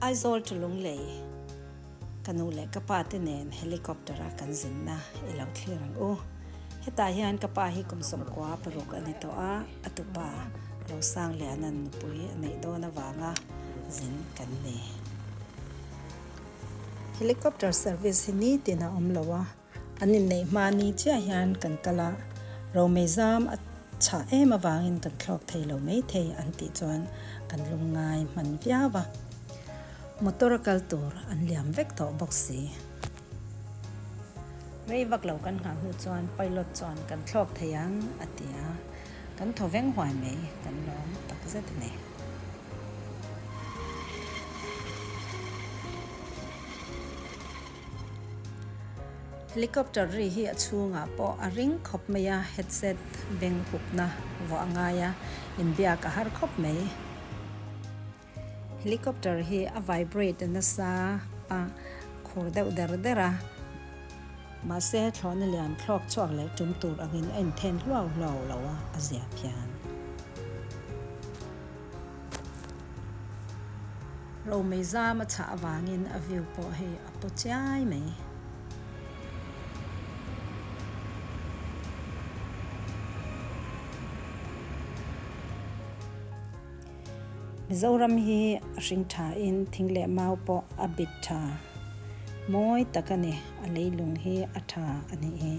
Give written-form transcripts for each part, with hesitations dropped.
Aizawl to Lunglei ka nu leh ka pa te nen helicopter a kan zinna i lo thlir ang u. Hetah hian ka pa hi kum 96 a ni tawh a, a tupa Rosangliana'n nupui a neih dawn avanga zin kan ni. Helicopter service hi nitin a awm lo a, an inneih hma ni chiah hian kan kal a, romei zam a chhah em avangin kan thlawk thei lo maithei an tih chuan kan lungngai hman viau a. Motor a kal tur an liam vek tawh bawk si. Rei vak lo kan nghah hnu chuan pilot chuan kan thlawk thei ang a ti a, kan thaw veng huai mai, kan lawm takzet a ni. Helicopter ri hi a chhungah pawh a ring khawp mai a, headset beng hupna vuah a ngai a, inbiak a har khawp mai. Helicopter hi a vibrate nasa a, khur deuh der der a, mahse thlawhna lian thlawk chhuak leh tum tur angin a inthen hluau hluau lo a, a zia phian. Romei zam a chhah avangin a view pawh hei a paw chiai mai. Mizoram hi a hring tha in thing leh mau pawh a bit tha mawi tak a ni, a leilung hi a tha a nih hi.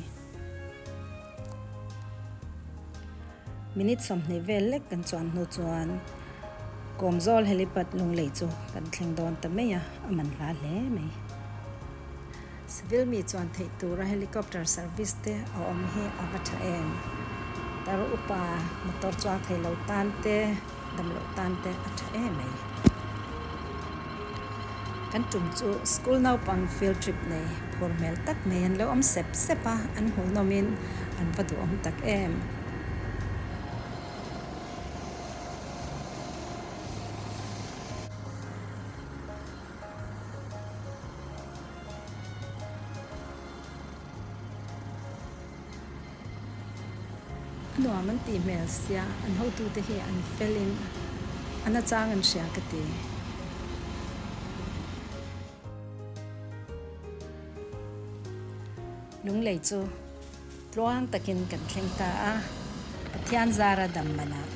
Minute 20 vel lek kan chuan hnu chuan Kawmzawl helipad Lunglei chu kan thleng dawn ta mai a, a man hla hle mai. Civil mi chuan theih tura helicopter service te a awm hi a va tha em? Tar upa motor chuang thei lo tan te, dam loh tan te a tha em mai. Kan tum chu school naupang field trip nei phur hmel tak mai an lo awm sep sep a, an hmuhnawmin an va duhawm tak em. A nuam an tih hmel sia, an hotute hi an felin a nachang an hria ka ti. Lunglei chu tluang takin kan thleng ta a, Pathian zara dam manah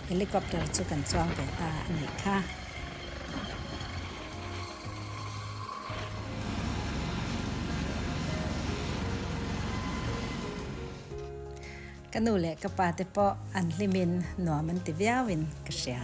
helicopter chu kan chuang ve ta a nih kha. Ka nu leh ka pa te pawh an hlimin nuam an ti viauin ka hria.